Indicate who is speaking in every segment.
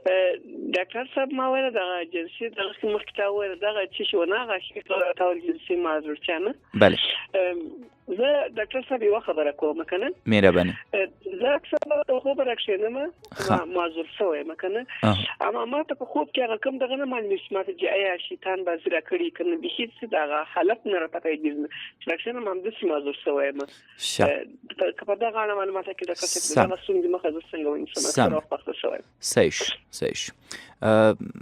Speaker 1: ډاکټر صاحب، ما ویل دغه جنسي دغه مخکې تا ویل دغه چې شو نه، هغه تاول جنسي معذورتیا نه.
Speaker 2: بله.
Speaker 1: زه ډاکټر صاحب یوه خبره کوم که نه؟
Speaker 2: مهرباني.
Speaker 1: زه اکثر د خوبه راکښېنم، معذور شوی یم که نه، اما ما ته په خوب کې هغه کوم دغه نه معلومېږي چې ما ته چې ایا شیطان بازي راکړي که نه، بیخي څه دغه حالت نه راته پیدېږي. چې راکښېنم همداسې معذور شوی یم. که په دغه اړه معلومات راکړې ډاکټر صاحب، دغه ستونزې مخه زه څنګه ونیسم؟ اکثره وخت اخته شوی یم.
Speaker 2: صحیح شو، صحیح شو.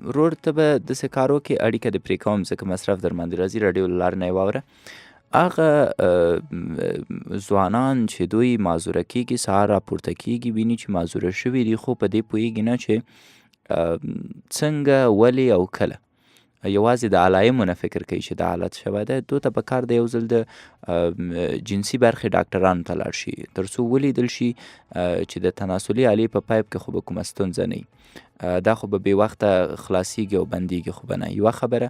Speaker 2: ورور ته به داسې کار وکړې، اړیکه دې پرې کوم ځکه مصرف در باندې راځي، راډیو له لارې نه یې واوره. هغه ځوانان چې دوی معذوره کېږي، سهار راپورته کېږي، ویني چې معذوره شوي دي، خو په دې پوهېږي نه چې څنګه، ولې او کله. یوازې د علایمو نه فکر کوي چې دا حالت شوی دی. دوی ته په کار دی یو ځل د جنسي برخې ډاکټرانو ته لاړ شي، تر څو ولیدل شي چې د تناسلي آلې په پایپ کې خو به کومه ستونزه نه وي، دا خو به بې وخته خلاصیږي او بندیږي خو به نه. یوه خبره.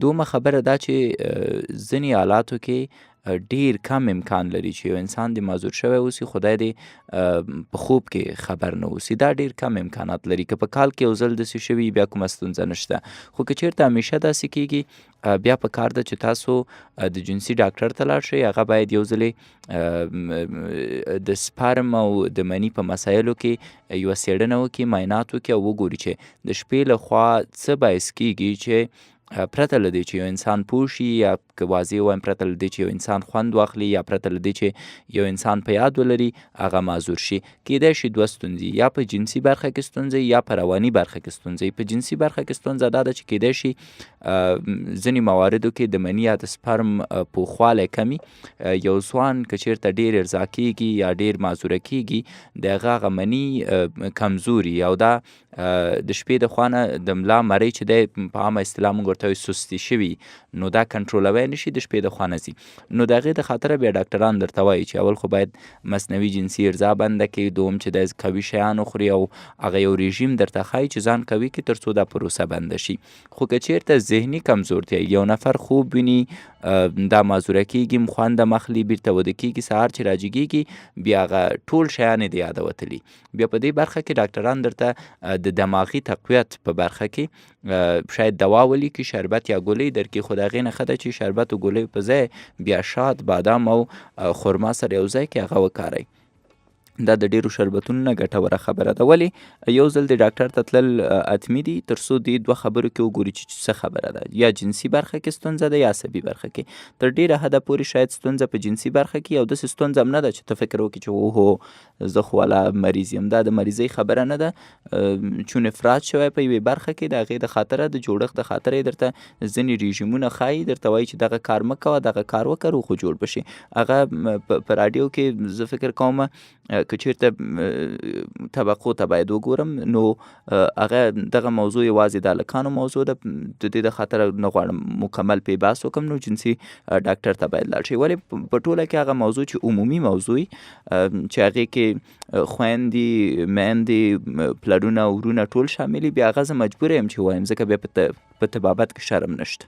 Speaker 2: دومه خبره دا چې ځینې حالاتو کې ډیر کم امکان لري چې یو انسان دې معذور شوی اوسي، خدای دې په خوب کې خبر نه اوسي. دا ډیر کم امکانات لري. که په کال کې یو ځل داسې شوي بیا کومه ستونزه نشته، خو که چیرته همیشه داسې کیږي، بیا په کار ده چې تاسو د جنسي ډاکټر ته لاړ شئ. هغه باید یو ځلې د سپرم او د مني په مسایلو کې یوه څېړنه وکړي، معاینات وکړي او وګوري چې د شپې له خوا څه باعث کیږي چې پرته له دې چې یو انسان پوه شي، یا که واضح ووایم پرته له دې چې یو انسان خوند واخلي، یا پرته له دې چې یو انسان په یاد ولري، هغه معذور شي. کیدای شي دوه ستونزې، یا په جنسي برخه کې ستونزې یا په رواني برخه کې ستونزې. په جنسي برخه کې ستونزه دا ده چې کیدای شي ځینې مواردو کې د مني یا د سپرم پوخوالی کمي. یو ځوان که چیرته ډیر ارضا کیږي یا ډیر معذوره کیږي، د هغه هغه مني کمزوري، او دا د شپې د خوا نه د ملا مرۍ چې دی په عامه اصطلاح موږ ورته وایو سستي شوي، نو دا کنټرولوی نشي، د شپې د خوا نه ځي. نو د هغې د خاطره بیا ډاکټران درته وایي چې اول خو باید مصنوعي جنسي ارضا بنده کړي، دوم چې دی قوي شیان وخوري، او هغه یو رژیم درته ښایي چې ځان قوي کړي تر څو دا پروسه بنده شي. خو که چیرته ذهني کمزورتیا، یو نفر خوب ویني، دا معذوره کیږي، خوند هم اخلي، بیرته وده کیږي، سهار چې راجګیږي بیا هغه ټول شیان یې د یاده وتلي. بیا په دې برخه کې ډاکټران درته د دماغي تقویت په برخه کې شاید دوا ولیکي، شربت یا ګولۍ درکړي، خو د هغې نه ښه ده چې شربت او ګولۍ په ځای بیا شات، بادام او خرما سره یو ځای کې هغه وکاروي. دا د ډیرو شربتونو نه ګټوره خبره ده. ولې یو ځل د ډاکټر ته تلل حتمي دي تر څو دې دوه خبرو کې وګوري چې څه خبره ده، یا جنسي برخه کې ستونزه ده یا عصبي برخه کې. تر ډیره حده پورې شاید ستونزه په جنسي برخه کې، او داسې ستونزه هم نه ده چې ته فکر وکړې چې اوهو زه خو والا مریض یم. دا د مریضۍ خبره نه ده. چون افراط شوی په یوې برخه کې، د هغې د خاطره، د جوړښت د خاطره یې درته ځینې رژیمونه ښایي، درته وایي چې دغه کار مه کوه، دغه کار وکړه، روغ جوړ به شي. هغه په راډیو کې زه فکر کوم که چیرته طبقو ته باید وګورم، نو هغه دغه موضوع یوازې د هلکانو موضوع ده، د دې د خاطره نه غواړم مکمل پې بحث وکړم، نو جنسي ډاکټر ته باید لاړ شي. ولې په ټوله کې هغه موضوع چې عمومي موضوع وي، چې هغې کې خویندې، میندې، پلرونه، ورونه ټول شامل وي، بیا هغه زه مجبور یم چې ووایم، ځکه بیا په طبابت کې شرم نشته.